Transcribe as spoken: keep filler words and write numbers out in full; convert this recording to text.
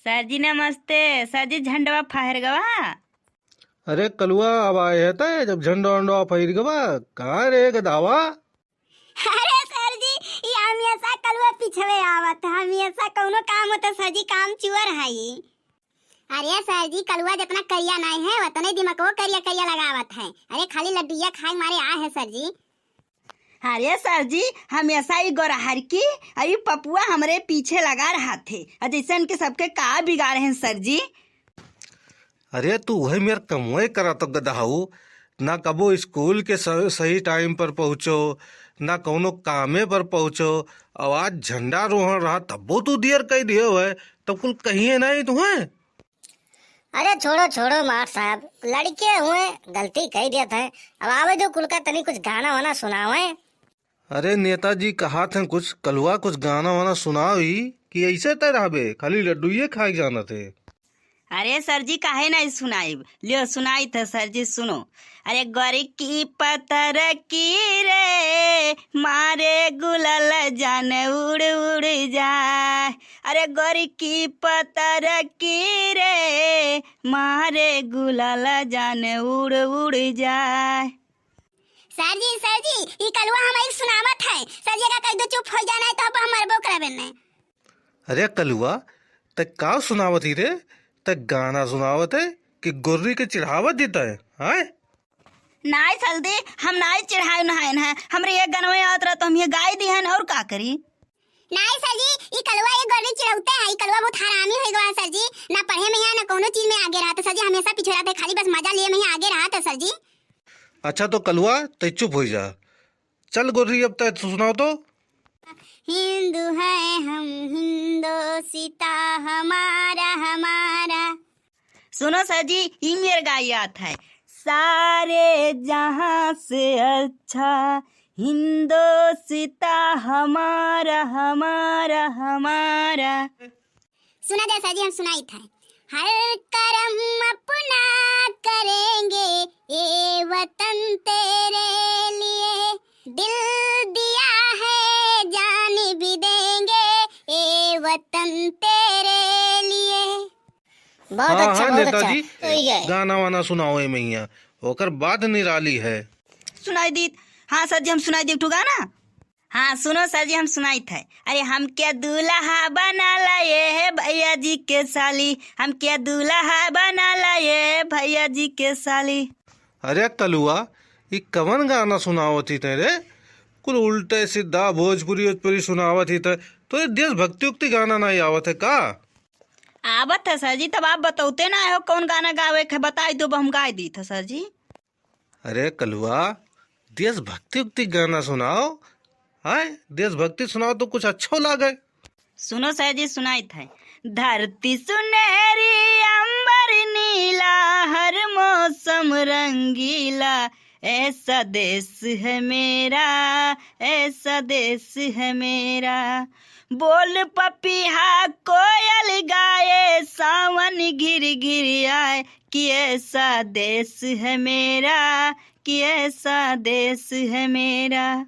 सर जी नमस्ते। सर जी झंडवा फहर गवा। अरे कलुआ, अब आए है तय, जब झंडवा उंडवा फहर गवा, कहाँ रे गधावा? अरे सर जी, ई हमेशा कलुआ पिछवे आवत है, हमेशा कौनो काम होता सर जी, काम चुअर है ई। अरे सर जी, कलुआ जितना करिया नाई है, उतने दिमागो करिया करिया लगावत है। अरे खाली लड्डुइया खाए मारे आ है सर जी। अरे सर जी, हमेशा ई गोरहर की, ई पपुआ हमरे पीछे लगा रहा थे, और जैसे इनके सबके का बिगाड़े हैं सर जी। अरे तू वही मेर कमवे करा तो गदहाऊ, ना कबो स्कूल के स-, सही टाइम पर पहुँचो, ना कौनो कामे पर पहुँचो। अब आज झंडा रोहण रहा तब्बो तू दियर कह दियो है, तब कुल कहिए नहीं तुम्हें। अरे छोड़ो छोड़ो मार साहब, लड़के हुए, गलती कह दिया था। अब आवे जो कुल का तनी कुछ गाना वाना सुनावे। अरे नेताजी कहा थे कुछ कलुआ, कुछ गाना वाना सुनाओ ही कि ऐसे तय रहबे, खाली लड्डुए खाए के जाना थे। अरे सर जी, काहे नहीं सुनाइब? लियो सुनाई थे सर जी, सुनो। अरे गोरी की पतर की रे, मारे गुलाल जान उड़ उड़ जाए। अरे गोरी की पतर की रे, मारे गुलाल जान उड़ उड़ जाए। सर जी, सर जी, ई कलुआ हम एक सुनावत है। सर जी, अगर कह दो चुप हो जाना है तो अब हम मरबो करबे नहीं। अरे कलुआ, ते का सुनावत ही रे? ते गाना सुनावत है कि गोरी के चिढ़ावत ही ते, हैं? नाई सर जी, हम नाई चिढ़ाए नहाए हैं। हमरे ये गनवे आवत रहा तो हम ये गाय दी हैं और का करी? नाई सर जी, ई कलुआ ये गोरी चिढ़ौते है, ई कलुआ बहुत हरामी हो गवा है सर जी। ना पढ़े में है, ना कोनो चीज में आगे रहता सर जी, हमेशा पीछे रहता है, खाली बस मजा लिए में ही आगे रहता सर जी। अच्छा तो कलुआ, ते चुप हो जा। चल गोरी, अब तय तू सुनाओ तो। हिंदू है हम, हिंदोसिता हमारा, हमारा। सुनो सर जी, ई मेर गाई आत है। सारे जहां से अच्छा हिंदोसिता हमारा, हमारा, हमारा। सुना जा सर जी, हम सुनाई था। हर करम अपना करेंगे ए वतन तेरे लिए, दिल दिया है जान भी देंगे ए वतन तेरे लिए। बहुत हाँ, अच्छा, हाँ, बहुत अच्छा। नेताजी, तो ये गाना वाना सुनाओ ए मैया, ओकर बात निराली है। सुनाई दीत। हाँ सर जी, हम सुनाई दीत गाना। हाँ, सुनो सर जी, हम सुनाइत है। अरे, हमके दूल्हा बना ला ये भैया जी के साली, हमके दूल्हा बना ला ये भैया जी के साली। अरे कलुआ, ई कवन गाना सुनावत ही तै रे? कुल उल्टे सीधा भोजपुरी, भोजपुरी सुनावत ही तै। तो ये देशभक्ति उक्ति गाना नहीं आवत है का? आवत है सर जी, तब आप बतौते ना हो कौन गाना गावे के, बताई दो, हम गाय दी था सर जी। अरे कलुआ, देशभक्ति उक्ति गाना सुनाओ। हाँ, देशभक्ति सुनाओ तो कुछ अच्छो लागे। सुनो सर जी, सुनाइत है। धरती सुनहरी, अंबर नीला, हर मौसम रंगीला, ऐसा देश है मेरा, ऐसा देश है मेरा। बोल पपीहा कोयल गाए, सावन घिर घिर आए, कि ऐसा देश है मेरा, कि ऐसा देश है मेरा।